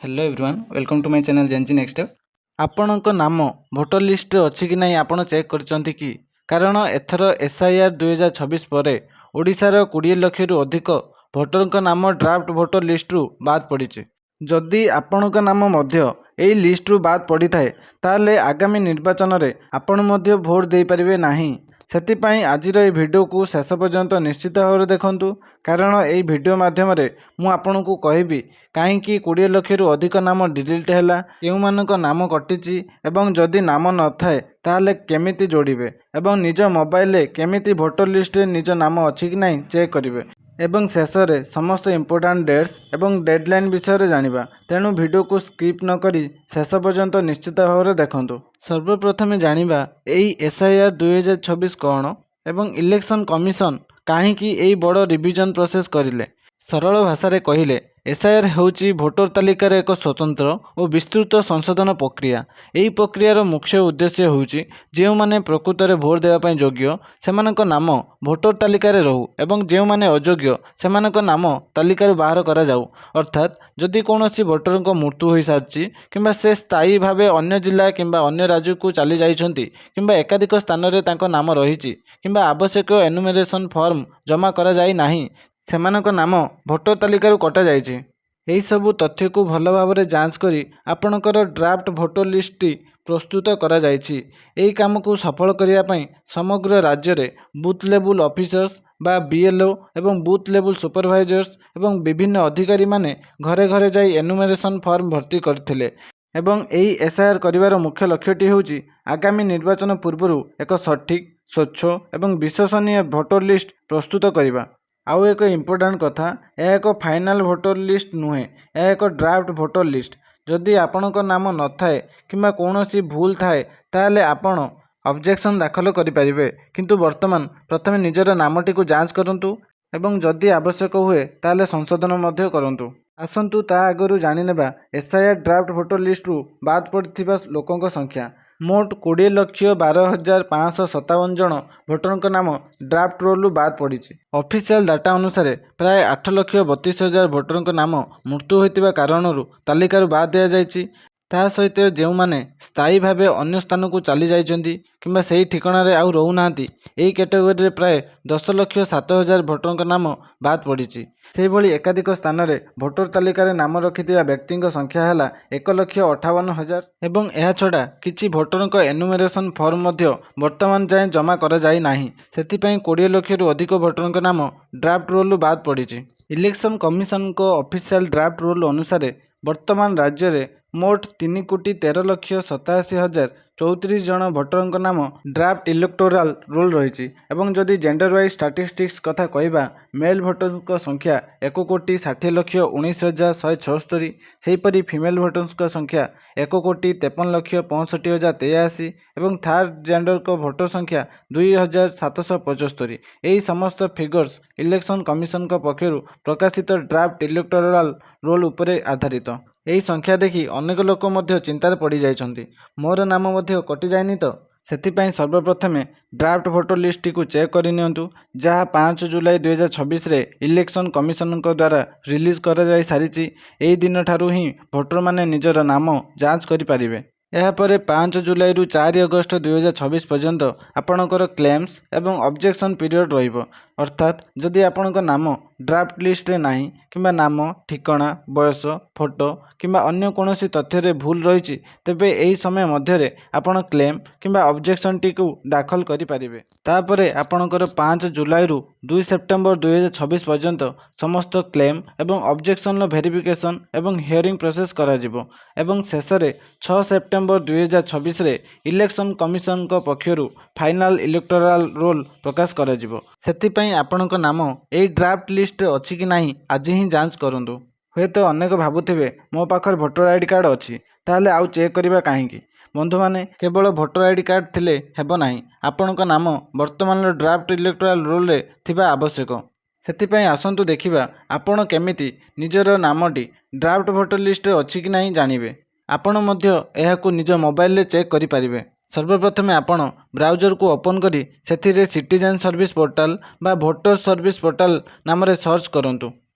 Hello everyone, welcome to my channel Gen Z Next Step. ଆପଣଙ୍କ ନାମ voter ଲିଷ୍ଟରେ ଅଛି କି ନାହିଁ ଆପଣ ଚେକ୍ କରିଛନ୍ତି କି? କାରଣ ଏଥର ଏସ୍ଆଇଆର୍ 2026 ପରେ ଓଡ଼ିଶାର 20 ଲକ୍ଷରୁ ଅଧିକ ଭୋଟରଙ୍କ ନାମ ଡ୍ରାଫ୍ଟ ଭୋଟର ଲିଷ୍ଟରୁ ବାଦ୍ ପଡ଼ିଛି। ଯଦି ଆପଣଙ୍କ ନାମ ମଧ୍ୟ ଏହି ଲିଷ୍ଟରୁ ବାଦ୍ ପଡ଼ିଥାଏ, ତାହେଲେ ଆଗାମୀ ନିର୍ବାଚନରେ ଆପଣ ମଧ୍ୟ ଭୋଟ ଦେଇପାରିବେ ନାହିଁ। ସେଥିପାଇଁ ଆଜିର ଏହି ଭିଡ଼ିଓକୁ ଶେଷ ପର୍ଯ୍ୟନ୍ତ ନିଶ୍ଚିତ ଭାବରେ ଦେଖନ୍ତୁ, କାରଣ ଏହି ଭିଡ଼ିଓ ମାଧ୍ୟମରେ ମୁଁ ଆପଣଙ୍କୁ କହିବି କାହିଁକି 20 ଲକ୍ଷରୁ ଅଧିକ ନାମ ଡିଲିଟ୍ ହେଲା, କେଉଁମାନଙ୍କ ନାମ କଟିଛି ଏବଂ ଯଦି ନାମ ନଥାଏ ତାହେଲେ କେମିତି ଯୋଡ଼ିବେ ଏବଂ ନିଜ ମୋବାଇଲରେ କେମିତି ଭୋଟର ଲିଷ୍ଟରେ ନିଜ ନାମ ଅଛି କି ନାହିଁ ଚେକ୍ କରିବେ ଏବଂ ଶେଷରେ ସମସ୍ତ ଇମ୍ପୋର୍ଟାଣ୍ଟ ଡେଟ୍ସ ଏବଂ ଡେଡ଼ଲାଇନ୍ ବିଷୟରେ ଜାଣିବା। ତେଣୁ ଭିଡ଼ିଓକୁ ସ୍କିପ୍ ନକରି ଶେଷ ପର୍ଯ୍ୟନ୍ତ ନିଶ୍ଚିତ ଭାବରେ ଦେଖନ୍ତୁ। ସର୍ବପ୍ରଥମେ ଜାଣିବା ଏହି ଏସ୍ଆଇଆର୍ 2026 କ'ଣ ଏବଂ ଇଲେକ୍ସନ୍ କମିଶନ କାହିଁକି ଏହି ବଡ଼ ରିଭିଜନ୍ ପ୍ରୋସେସ୍ କରିଲେ। ସରଳ ଭାଷାରେ କହିଲେ, ଏସ୍ଆଇଆର୍ ହେଉଛି ଭୋଟର ତାଲିକାରେ ଏକ ସ୍ୱତନ୍ତ୍ର ଓ ବିସ୍ତୃତ ସଂଶୋଧନ ପ୍ରକ୍ରିୟା। ଏହି ପ୍ରକ୍ରିୟାର ମୁଖ୍ୟ ଉଦ୍ଦେଶ୍ୟ ହେଉଛି ଯେଉଁମାନେ ପ୍ରକୃତରେ ଭୋଟ ଦେବା ପାଇଁ ଯୋଗ୍ୟ, ସେମାନଙ୍କ ନାମ ଭୋଟର ତାଲିକାରେ ରହୁ ଏବଂ ଯେଉଁମାନେ ଅଯୋଗ୍ୟ, ସେମାନଙ୍କ ନାମ ତାଲିକାରୁ ବାହାର କରାଯାଉ। ଅର୍ଥାତ୍ ଯଦି କୌଣସି ଭୋଟରଙ୍କ ମୃତ୍ୟୁ ହୋଇସାରିଛି କିମ୍ବା ସେ ସ୍ଥାୟୀ ଭାବେ ଅନ୍ୟ ଜିଲ୍ଲା କିମ୍ବା ଅନ୍ୟ ରାଜ୍ୟକୁ ଚାଲି ଯାଇଛନ୍ତି କିମ୍ବା ଏକାଧିକ ସ୍ଥାନରେ ତାଙ୍କ ନାମ ରହିଛି କିମ୍ବା ଆବଶ୍ୟକ ଏନୁମେରେସନ୍ ଫର୍ମ ଜମା କରାଯାଇ ନାହିଁ, ସେମାନଙ୍କ ନାମ ଭୋଟର ତାଲିକାରୁ କଟାଯାଇଛି। ଏହିସବୁ ତଥ୍ୟକୁ ଭଲ ଭାବରେ ଯାଞ୍ଚ କରି ଆପଣଙ୍କର ଡ୍ରାଫ୍ଟ ଭୋଟର ଲିଷ୍ଟଟି ପ୍ରସ୍ତୁତ କରାଯାଇଛି। ଏହି କାମକୁ ସଫଳ କରିବା ପାଇଁ ସମଗ୍ର ରାଜ୍ୟରେ ବୁଥ୍ ଲେବୁଲ୍ ଅଫିସର୍ସ ବା ବିଏଲ୍ଓ ଏବଂ ବୁଥ୍ ଲେବୁଲ୍ ସୁପରଭାଇଜର୍ସ ଏବଂ ବିଭିନ୍ନ ଅଧିକାରୀମାନେ ଘରେ ଘରେ ଯାଇ ଏନୁମେରେସନ୍ ଫର୍ମ ଭର୍ତ୍ତି କରିଥିଲେ। ଏବଂ ଏହି ଏସ୍ଆଇଆର୍ କରିବାର ମୁଖ୍ୟ ଲକ୍ଷ୍ୟଟି ହେଉଛି ଆଗାମୀ ନିର୍ବାଚନ ପୂର୍ବରୁ ଏକ ସଠିକ୍, ସ୍ୱଚ୍ଛ ଏବଂ ବିଶ୍ୱସନୀୟ ଭୋଟର ଲିଷ୍ଟ ପ୍ରସ୍ତୁତ କରିବା। ଆଉ ଏକ ଇମ୍ପୋର୍ଟାଣ୍ଟ କଥା, ଏହା ଏକ ଫାଇନାଲ୍ ଭୋଟର ଲିଷ୍ଟ ନୁହେଁ, ଏହା ଏକ ଡ୍ରାଫ୍ଟ ଭୋଟର ଲିଷ୍ଟ। ଯଦି ଆପଣଙ୍କ ନାମ ନଥାଏ କିମ୍ବା କୌଣସି ଭୁଲ ଥାଏ, ତାହେଲେ ଆପଣ ଅବଜେକ୍ସନ୍ ଦାଖଲ କରିପାରିବେ। କିନ୍ତୁ ବର୍ତ୍ତମାନ ପ୍ରଥମେ ନିଜର ନାମଟିକୁ ଯାଞ୍ଚ କରନ୍ତୁ ଏବଂ ଯଦି ଆବଶ୍ୟକ ହୁଏ, ତାହେଲେ ସଂଶୋଧନ ମଧ୍ୟ କରନ୍ତୁ। ଆସନ୍ତୁ ତା ଆଗରୁ ଜାଣିନେବା ଏସ୍ଆଇଆର୍ ଡ୍ରାଫ୍ଟ ଭୋଟର ଲିଷ୍ଟରୁ ବାଦ୍ ପଡ଼ିଥିବା ଲୋକଙ୍କ ସଂଖ୍ୟା। ମୋଟ 20,12,557 ଜଣ ଭୋଟରଙ୍କ ନାମ ଡ୍ରାଫ୍ଟ ରୋଲରୁ ବାଦ୍ ପଡ଼ିଛି। ଅଫିସିଆଲ ଡାଟା ଅନୁସାରେ ପ୍ରାୟ 8,32,000 ଭୋଟରଙ୍କ ନାମ ମୃତ୍ୟୁ ହୋଇଥିବା କାରଣରୁ ତାଲିକାରୁ ବାଦ୍ ଦିଆଯାଇଛି। ତା ସହିତ ଯେଉଁମାନେ ସ୍ଥାୟୀ ଭାବେ ଅନ୍ୟ ସ୍ଥାନକୁ ଚାଲି ଯାଇଛନ୍ତି କିମ୍ବା ସେହି ଠିକଣାରେ ଆଉ ରହୁନାହାନ୍ତି, ଏହି କ୍ୟାଟେଗୋରୀରେ ପ୍ରାୟ 10,07,000 ଭୋଟରଙ୍କ ନାମ ବାଦ୍ ପଡ଼ିଛି। ସେହିଭଳି ଏକାଧିକ ସ୍ଥାନରେ ଭୋଟର ତାଲିକାରେ ନାମ ରଖିଥିବା ବ୍ୟକ୍ତିଙ୍କ ସଂଖ୍ୟା ହେଲା 1,58,000 ଏବଂ ଏହାଛଡ଼ା କିଛି ଭୋଟରଙ୍କ ଏନୁମେରେସନ୍ ଫର୍ମ ମଧ୍ୟ ବର୍ତ୍ତମାନ ଯାଏଁ ଜମା କରାଯାଇ ନାହିଁ। ସେଥିପାଇଁ 20 ଲକ୍ଷରୁ ଅଧିକ ଭୋଟରଙ୍କ ନାମ ଡ୍ରାଫ୍ଟ ରୋଲରୁ ବାଦ୍ ପଡ଼ିଛି। ଇଲେକ୍ସନ୍ କମିଶନଙ୍କ ଅଫିସିଆଲ ଡ୍ରାଫ୍ଟ ରୋଲ୍ ଅନୁସାରେ ବର୍ତ୍ତମାନ ରାଜ୍ୟରେ ମୋଟ 3,13,87,034 ଜଣ ଭୋଟରଙ୍କ ନାମ ଡ୍ରାଫ୍ଟ ଇଲେକ୍ଟୋରାଲ ରୋଲ୍ ରହିଛି। ଏବଂ ଯଦି ଜେଣ୍ଡର ୱାଇଜ୍ ଷ୍ଟାଟିଷ୍ଟିକ୍ସ କଥା କହିବା, ମେଲ୍ ଭୋଟରଙ୍କ ସଂଖ୍ୟା 1,60,19,176, ସେହିପରି ଫିମେଲ୍ ଭୋଟର୍ସଙ୍କ ସଂଖ୍ୟା 1,53,65,083 ଏବଂ ଥାର୍ଡ଼ ଜେଣ୍ଡରଙ୍କ ଭୋଟର ସଂଖ୍ୟା 2775। ଏହି ସମସ୍ତ ଫିଗର୍ସ ଇଲେକ୍ସନ୍ କମିଶନଙ୍କ ପକ୍ଷରୁ ପ୍ରକାଶିତ ଡ୍ରାଫ୍ଟ ଇଲେକ୍ଟୋରାଲ ରୋଲ୍ ଉପରେ ଆଧାରିତ। ଏହି ସଂଖ୍ୟା ଦେଖି ଅନେକ ଲୋକ ମଧ୍ୟ ଚିନ୍ତାରେ ପଡ଼ିଯାଇଛନ୍ତି, ମୋର ନାମ ମଧ୍ୟ କଟିଯାଇନି ତ? ସେଥିପାଇଁ ସର୍ବପ୍ରଥମେ ଡ୍ରାଫ୍ଟ ଭୋଟର ଲିଷ୍ଟଟିକୁ ଚେକ୍ କରିନିଅନ୍ତୁ, ଯାହା 5 ଜୁଲାଇ 2026ରେ ଇଲେକ୍ସନ୍ କମିଶନଙ୍କ ଦ୍ୱାରା ରିଲିଜ୍ କରାଯାଇ ସାରିଛି। ଏହି ଦିନଠାରୁ ହିଁ ଭୋଟରମାନେ ନିଜର ନାମ ଯାଞ୍ଚ କରିପାରିବେ। ଏହାପରେ 5 ଜୁଲାଇରୁ 4 ଅଗଷ୍ଟ 2026 ପର୍ଯ୍ୟନ୍ତ ଆପଣଙ୍କର କ୍ଲେମ୍ସ ଏବଂ ଅବଜେକ୍ସନ୍ ପିରିୟଡ଼ ରହିବ। ଅର୍ଥାତ୍ ଯଦି ଆପଣଙ୍କ ନାମ ଡ୍ରାଫ୍ଟ ଲିଷ୍ଟରେ ନାହିଁ କିମ୍ବା ନାମ, ଠିକଣା, ବୟସ, ଫଟୋ କିମ୍ବା ଅନ୍ୟ କୌଣସି ତଥ୍ୟରେ ଭୁଲ ରହିଛି, ତେବେ ଏହି ସମୟ ମଧ୍ୟରେ ଆପଣ କ୍ଲେମ୍ କିମ୍ବା ଅବଜେକ୍ସନ୍ଟିକୁ ଦାଖଲ କରିପାରିବେ। ତାପରେ ଆପଣଙ୍କର 5 ଜୁଲାଇରୁ 2 ସେପ୍ଟେମ୍ବର 2026 ପର୍ଯ୍ୟନ୍ତ ସମସ୍ତ କ୍ଲେମ୍ ଏବଂ ଅବଜେକ୍ସନ୍ର ଭେରିଫିକେସନ୍ ଏବଂ ହିୟରିଂ ପ୍ରୋସେସ୍ କରାଯିବ ଏବଂ ଶେଷରେ 6 ସେପ୍ଟେମ୍ବର 2026ରେ ଇଲେକ୍ସନ୍ କମିଶନଙ୍କ ପକ୍ଷରୁ ଫାଇନାଲ୍ ଇଲେକ୍ଟୋରାଲ ରୋଲ୍ ପ୍ରକାଶ କରାଯିବ। ସେଥିପାଇଁ ଆପଣଙ୍କ ନାମ ଏହି ଡ୍ରାଫ୍ଟ ଲିଷ୍ଟରେ ଅଛି କି ନାହିଁ, ଆଜି ହିଁ ଯାଞ୍ଚ କରନ୍ତୁ। ହୁଏତ ଅନେକ ଭାବୁଥିବେ, ମୋ ପାଖରେ ଭୋଟର ଆଇଡି କାର୍ଡ଼ ଅଛି, ତାହେଲେ ଆଉ ଚେକ୍ କରିବା କାହିଁକି? ବନ୍ଧୁମାନେ, କେବଳ ଭୋଟର ଆଇଡି କାର୍ଡ଼ ଥିଲେ ହେବ ନାହିଁ। ଆପଣଙ୍କ ନାମ ବର୍ତ୍ତମାନର ଡ୍ରାଫ୍ଟ ଇଲେକ୍ଟୋରାଲ ରୋଲରେ ଥିବା ଆବଶ୍ୟକ। ସେଥିପାଇଁ ଆସନ୍ତୁ ଦେଖିବା ଆପଣ କେମିତି ନିଜର ନାମଟି ଡ୍ରାଫ୍ଟ ଭୋଟର ଲିଷ୍ଟରେ ଅଛି କି ନାହିଁ ଜାଣିବେ। ଆପଣ ମଧ୍ୟ ଏହାକୁ ନିଜ ମୋବାଇଲରେ ଚେକ୍ କରିପାରିବେ। ସର୍ବପ୍ରଥମେ ଆପଣ ବ୍ରାଉଜରକୁ ଓପନ୍ କରି ସେଥିରେ ସିଟିଜେନ୍ ସର୍ଭିସ୍ ପୋର୍ଟାଲ ବା ଭୋଟର ସର୍ଭିସ୍ ପୋର୍ଟାଲ ନାମରେ ସର୍ଚ୍ଚ କରନ୍ତୁ।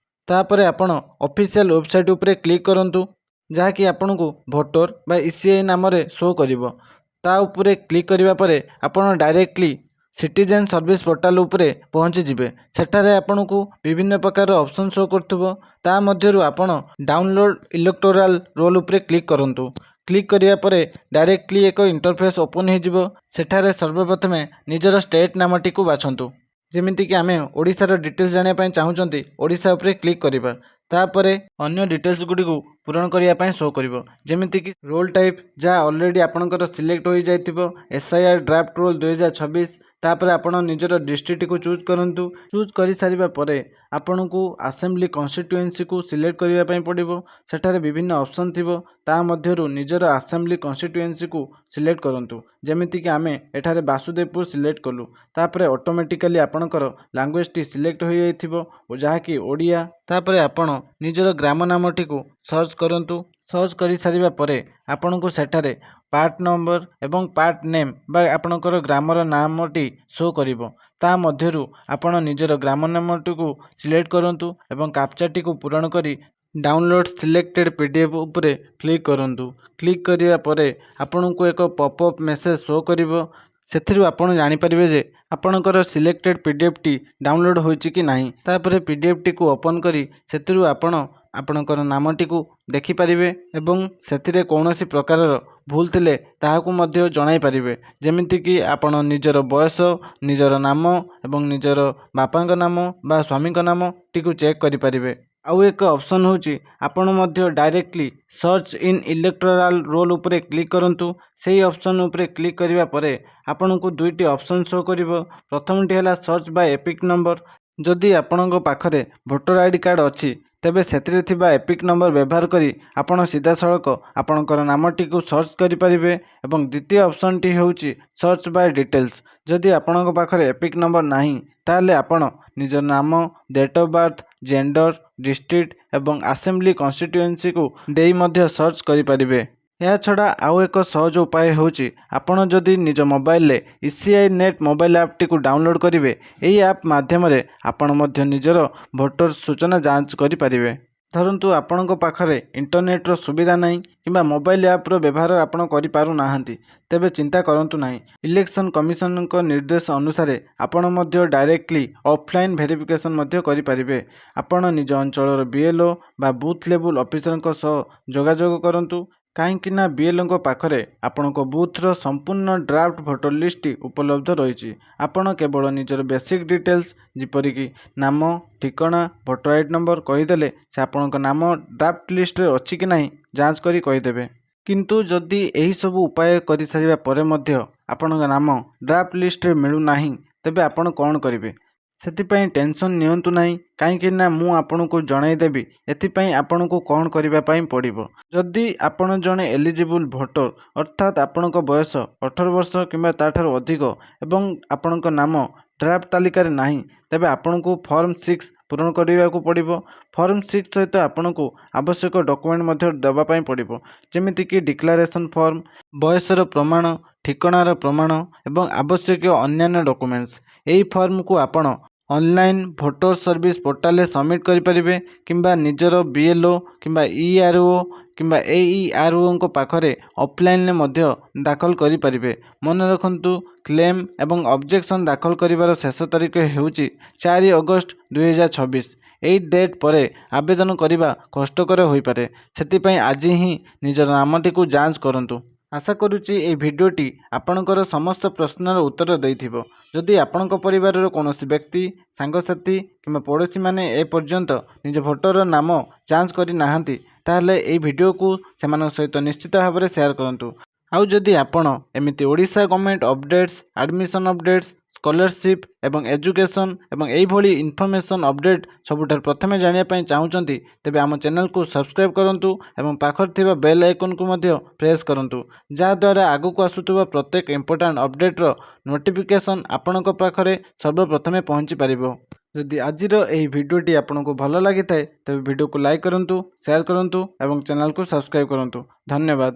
ତାପରେ ଆପଣ ଅଫିସିଆଲ ୱେବସାଇଟ୍ ଉପରେ କ୍ଲିକ୍ କରନ୍ତୁ। ଯାହାକି ଆପଣଙ୍କୁ ଭୋଟର ବା ଇସିଆଇ ନାମରେ ଶୋ କରିବ। ତା ଉପରେ କ୍ଲିକ୍ କରିବା ପରେ ଆପଣ ଡାଇରେକ୍ଟଲି ସିଟିଜେନ୍ ସର୍ଭିସ୍ ପୋର୍ଟାଲ ଉପରେ ପହଞ୍ଚିଯିବେ। ସେଠାରେ ଆପଣଙ୍କୁ ବିଭିନ୍ନ ପ୍ରକାରର ଅପସନ୍ ଶୋ କରୁଥିବ। ତା ମଧ୍ୟରୁ ଆପଣ ଡାଉନଲୋଡ଼ ଇଲେକ୍ଟୋରାଲ ରୋଲ୍ ଉପରେ କ୍ଲିକ୍ କରନ୍ତୁ। କ୍ଲିକ୍ କରିବା ପରେ ଡାଇରେକ୍ଟଲି ଏକ ଇଣ୍ଟରଫେସ୍ ଓପନ୍ ହୋଇଯିବ। ସେଠାରେ ସର୍ବପ୍ରଥମେ ନିଜର ଷ୍ଟେଟ୍ ନାମଟିକୁ ବାଛନ୍ତୁ। ଯେମିତିକି ଆମେ ଓଡ଼ିଶାର ଡିଟେଲ୍ସ ଜାଣିବା ପାଇଁ ଚାହୁଁଛନ୍ତି, ଓଡ଼ିଶା ଉପରେ କ୍ଲିକ୍ କରିବା। ତାପରେ ଅନ୍ୟ ଡିଟେଲ୍ସ ଗୁଡ଼ିକୁ ପୂରଣ କରିବା ପାଇଁ ଶୋ କରିବ, ଯେମିତିକି ରୋଲ୍ ଟାଇପ୍, ଯାହା ଅଲରେଡ଼ି ଆପଣଙ୍କର ସିଲେକ୍ଟ ହୋଇଯାଇଥିବ, ଏସ୍ଆଇଆର୍ ଡ୍ରାଫ୍ଟ ରୋଲ୍ 2026। ତାପରେ ଆପଣ ନିଜର ଡିଷ୍ଟ୍ରିକ୍ଟକୁ ଚୁଜ୍ କରନ୍ତୁ। ଚୁଜ୍ କରିସାରିବା ପରେ ଆପଣଙ୍କୁ ଆସେମ୍ବଲି କନଷ୍ଟିଟ୍ୟୁଏନ୍ସିକୁ ସିଲେକ୍ଟ କରିବା ପାଇଁ ପଡ଼ିବ। ସେଠାରେ ବିଭିନ୍ନ ଅପସନ୍ ଥିବ। ତା ମଧ୍ୟରୁ ନିଜର ଆସେମ୍ବଲି କନଷ୍ଟିଟ୍ୟୁଏନ୍ସିକୁ ସିଲେକ୍ଟ କରନ୍ତୁ। ଯେମିତିକି ଆମେ ଏଠାରେ ବାସୁଦେବପୁର ସିଲେକ୍ଟ କଲୁ। ତାପରେ ଅଟୋମେଟିକାଲି ଆପଣଙ୍କର ଲାଙ୍ଗୁଏଜଟି ସିଲେକ୍ଟ ହୋଇଯାଇଥିବ, ଯାହାକି ଓଡ଼ିଆ। ତାପରେ ଆପଣ ନିଜର ଗ୍ରାମ ନାମଟିକୁ ସର୍ଚ୍ଚ କରନ୍ତୁ। ସର୍ଚ୍ଚ କରିସାରିବା ପରେ ଆପଣଙ୍କୁ ସେଠାରେ ପାର୍ଟ ନମ୍ବର ଏବଂ ପାର୍ଟ ନେମ୍ ବା ଆପଣଙ୍କର ଗ୍ରାମର ନାମଟି ଶୋ କରିବ। ତା ମଧ୍ୟରୁ ଆପଣ ନିଜର ଗ୍ରାମ ନାମଟିକୁ ସିଲେକ୍ଟ କରନ୍ତୁ ଏବଂ କାପଚାଟିକୁ ପୂରଣ କରି ଡାଉନଲୋଡ଼ ସିଲେକ୍ଟେଡ଼ ପିଡିଏଫ୍ ଉପରେ କ୍ଲିକ୍ କରନ୍ତୁ। କ୍ଲିକ୍ କରିବା ପରେ ଆପଣଙ୍କୁ ଏକ ପପ୍ ଅପ୍ ମେସେଜ୍ ଶୋ କରିବ। ସେଥିରୁ ଆପଣ ଜାଣିପାରିବେ ଯେ ଆପଣଙ୍କର ସିଲେକ୍ଟେଡ଼ ପିଡିଏଫ୍ଟି ଡାଉନଲୋଡ଼ ହୋଇଛି କି ନାହିଁ। ତାପରେ ପିଡିଏଫ୍ଟିକୁ ଓପନ୍ କରି ସେଥିରୁ ଆପଣ ଆପଣଙ୍କର ନାମଟିକୁ ଦେଖିପାରିବେ ଏବଂ ସେଥିରେ କୌଣସି ପ୍ରକାରର ଭୁଲ ଥିଲେ ତାହାକୁ ମଧ୍ୟ ଜଣାଇ ପାରିବେ। ଯେମିତିକି ଆପଣ ନିଜର ବୟସ, ନିଜର ନାମ ଏବଂ ନିଜର ବାପାଙ୍କ ନାମ ବା ସ୍ୱାମୀଙ୍କ ନାମଟିକୁ ଚେକ୍ କରିପାରିବେ। ଆଉ ଏକ ଅପସନ୍ ହେଉଛି, ଆପଣ ମଧ୍ୟ directly search in electoral roll ଉପରେ କ୍ଲିକ୍ କରନ୍ତୁ। ସେହି ଅପସନ୍ ଉପରେ କ୍ଲିକ୍ କରିବା ପରେ ଆପଣଙ୍କୁ ଦୁଇଟି ଅପସନ୍ ଶୋ କରିବ। ପ୍ରଥମଟି ହେଲା ସର୍ଚ୍ଚ ବାଇ ଏପିକ୍ ନମ୍ବର। ଯଦି ଆପଣଙ୍କ ପାଖରେ ଭୋଟର ଆଇଡି କାର୍ଡ଼ ଅଛି, ତେବେ ସେଥିରେ ଥିବା ଏପିକ୍ ନମ୍ବର ବ୍ୟବହାର କରି ଆପଣ ସିଧାସଳଖ ଆପଣଙ୍କର ନାମଟିକୁ ସର୍ଚ୍ଚ କରିପାରିବେ ଏବଂ ଦ୍ୱିତୀୟ ଅପସନ୍ଟି ହେଉଛି ସର୍ଚ୍ଚ ବାଇ ଡିଟେଲ୍ସ। ଯଦି ଆପଣଙ୍କ ପାଖରେ ଏପିକ୍ ନମ୍ବର ନାହିଁ, ତାହେଲେ ଆପଣ ନିଜ ନାମ, date of birth, gender, district ଏବଂ ଆସେମ୍ବଲି କନଷ୍ଟିଟ୍ୟୁଏନ୍ସିକୁ ଦେଇ ମଧ୍ୟ ସର୍ଚ୍ଚ କରିପାରିବେ। ଏହାଛଡ଼ା ଆଉ ଏକ ସହଜ ଉପାୟ ହେଉଛି, ଆପଣ ଯଦି ନିଜ ମୋବାଇଲରେ ଇସିଆଇ ନେଟ୍ ମୋବାଇଲ ଆପ୍ଟିକୁ ଡାଉନଲୋଡ଼ କରିବେ, ଏହି ଆପ୍ ମାଧ୍ୟମରେ ଆପଣ ମଧ୍ୟ ନିଜର ଭୋଟର ସୂଚନା ଯାଞ୍ଚ କରିପାରିବେ। ଧରନ୍ତୁ ଆପଣଙ୍କ ପାଖରେ ଇଣ୍ଟରନେଟ୍ର ସୁବିଧା ନାହିଁ କିମ୍ବା ମୋବାଇଲ ଆପ୍ର ବ୍ୟବହାର ଆପଣ କରିପାରୁନାହାନ୍ତି, ତେବେ ଚିନ୍ତା କରନ୍ତୁ ନାହିଁ। ଇଲେକ୍ସନ୍ କମିଶନଙ୍କ ନିର୍ଦ୍ଦେଶ ଅନୁସାରେ ଆପଣ ମଧ୍ୟ ଡାଇରେକ୍ଟଲି ଅଫଲାଇନ୍ ଭେରିଫିକେସନ୍ ମଧ୍ୟ କରିପାରିବେ। ଆପଣ ନିଜ ଅଞ୍ଚଳର ବିଏଲ୍ଓ ବା ବୁଥ୍ ଲେବୁଲ୍ ଅଫିସରଙ୍କ ସହ ଯୋଗାଯୋଗ କରନ୍ତୁ, କାହିଁକି ନା ବିଏଲ୍ଓଙ୍କ ପାଖରେ ଆପଣଙ୍କ ବୁଥ୍ର ସମ୍ପୂର୍ଣ୍ଣ ଡ୍ରାଫ୍ଟ ଭୋଟର ଲିଷ୍ଟଟି ଉପଲବ୍ଧ ରହିଛି। ଆପଣ କେବଳ ନିଜର ବେସିକ୍ ଡିଟେଲ୍ସ, ଯେପରିକି ନାମ, ଠିକଣା, ଭୋଟର ଆଇଡି ନମ୍ବର କହିଦେଲେ ସେ ଆପଣଙ୍କ ନାମ ଡ୍ରାଫ୍ଟ ଲିଷ୍ଟରେ ଅଛି କି ନାହିଁ ଯାଞ୍ଚ କରି କହିଦେବେ। କିନ୍ତୁ ଯଦି ଏହିସବୁ ଉପାୟ କରିସାରିବା ପରେ ମଧ୍ୟ ଆପଣଙ୍କ ନାମ ଡ୍ରାଫ୍ଟ ଲିଷ୍ଟରେ ମିଳୁନାହିଁ, ତେବେ ଆପଣ କ'ଣ କରିବେ? ସେଥିପାଇଁ ଟେନସନ୍ ନିଅନ୍ତୁ ନାହିଁ, କାହିଁକି ନା ମୁଁ ଆପଣଙ୍କୁ ଜଣାଇଦେବି ଏଥିପାଇଁ ଆପଣଙ୍କୁ କ'ଣ କରିବା ପାଇଁ ପଡ଼ିବ। ଯଦି ଆପଣ ଜଣେ ଏଲିଜିବୁଲ୍ ଭୋଟର, ଅର୍ଥାତ୍ ଆପଣଙ୍କ ବୟସ 18 ବର୍ଷ କିମ୍ବା ତା'ଠାରୁ ଅଧିକ ଏବଂ ଆପଣଙ୍କ ନାମ ଡ୍ରାଫ୍ଟ ତାଲିକାରେ ନାହିଁ, ତେବେ ଆପଣଙ୍କୁ ଫର୍ମ 6 ପୂରଣ କରିବାକୁ ପଡ଼ିବ। ଫର୍ମ 6 ସହିତ ଆପଣଙ୍କୁ ଆବଶ୍ୟକ ଡକୁମେଣ୍ଟ ମଧ୍ୟ ଦେବା ପାଇଁ ପଡ଼ିବ, ଯେମିତିକି ଡିକ୍ଲାରେସନ୍ ଫର୍ମ, ବୟସର ପ୍ରମାଣ, ଠିକଣାର ପ୍ରମାଣ ଏବଂ ଆବଶ୍ୟକୀୟ ଅନ୍ୟାନ୍ୟ ଡକୁମେଣ୍ଟସ୍। ଏହି ଫର୍ମକୁ ଆପଣ ଅନଲାଇନ୍ ଭୋଟର ସର୍ଭିସ୍ ପୋର୍ଟାଲରେ ସବମିଟ୍ କରିପାରିବେ କିମ୍ବା ନିଜର ବିଏଲ୍ଓ କିମ୍ବା ଇଆର୍ଓ କିମ୍ବା ଏଇଆର୍ଓଙ୍କ ପାଖରେ ଅଫଲାଇନ୍ରେ ମଧ୍ୟ ଦାଖଲ କରିପାରିବେ। ମନେ ରଖନ୍ତୁ, କ୍ଲେମ୍ ଏବଂ ଅବଜେକ୍ସନ୍ ଦାଖଲ କରିବାର ଶେଷ ତାରିଖ ହେଉଛି 4 ଅଗଷ୍ଟ 2026। ଏହି ଡେଟ୍ ପରେ ଆବେଦନ କରିବା କଷ୍ଟକର ହୋଇପାରେ। ସେଥିପାଇଁ ଆଜି ହିଁ ନିଜର ନାମଟିକୁ ଯାଞ୍ଚ କରନ୍ତୁ। ଆଶା କରୁଛି ଏହି ଭିଡ଼ିଓଟି ଆପଣଙ୍କର ସମସ୍ତ ପ୍ରଶ୍ନର ଉତ୍ତର ଦେଇଥିବ। ଯଦି ଆପଣଙ୍କ ପରିବାରର କୌଣସି ବ୍ୟକ୍ତି, ସାଙ୍ଗସାଥି କିମ୍ବା ପଡ଼ୋଶୀମାନେ ଏପର୍ଯ୍ୟନ୍ତ ନିଜ ଭୋଟର ନାମ ଯାଞ୍ଚ କରିନାହାନ୍ତି, ତାହେଲେ ଏହି ଭିଡ଼ିଓକୁ ସେମାନଙ୍କ ସହିତ ନିଶ୍ଚିତ ଭାବରେ ସେୟାର କରନ୍ତୁ। ଆଉ ଯଦି ଆପଣ ଏମିତି Odisha government updates, admission updates, scholarship ଏବଂ ଏଜୁକେସନ୍ ଏବଂ ଏଇଭଳି ଇନଫର୍ମେସନ୍ ଅପଡ଼େଟ୍ ସବୁଠାରୁ ପ୍ରଥମେ ଜାଣିବା ପାଇଁ ଚାହୁଁଛନ୍ତି, ତେବେ ଆମ ଚ୍ୟାନେଲକୁ ସବସ୍କ୍ରାଇବ୍ କରନ୍ତୁ ଏବଂ ପାଖରେ ଥିବା ବେଲ୍ ଆଇକନ୍କୁ ମଧ୍ୟ ପ୍ରେସ୍ କରନ୍ତୁ, ଯାହାଦ୍ୱାରା ଆଗକୁ ଆସୁଥିବା ପ୍ରତ୍ୟେକ ଇମ୍ପୋର୍ଟାଣ୍ଟ ଅପଡ଼େଟ୍ର ନୋଟିଫିକେସନ୍ ଆପଣଙ୍କ ପାଖରେ ସର୍ବପ୍ରଥମେ ପହଞ୍ଚି ପାରିବ। ଯଦି ଆଜିର ଏହି ଭିଡ଼ିଓଟି ଆପଣଙ୍କୁ ଭଲ ଲାଗିଥାଏ, ତେବେ ଭିଡ଼ିଓକୁ ଲାଇକ୍ କରନ୍ତୁ, ସେୟାର କରନ୍ତୁ ଏବଂ ଚ୍ୟାନେଲକୁ ସବସ୍କ୍ରାଇବ୍ କରନ୍ତୁ। ଧନ୍ୟବାଦ।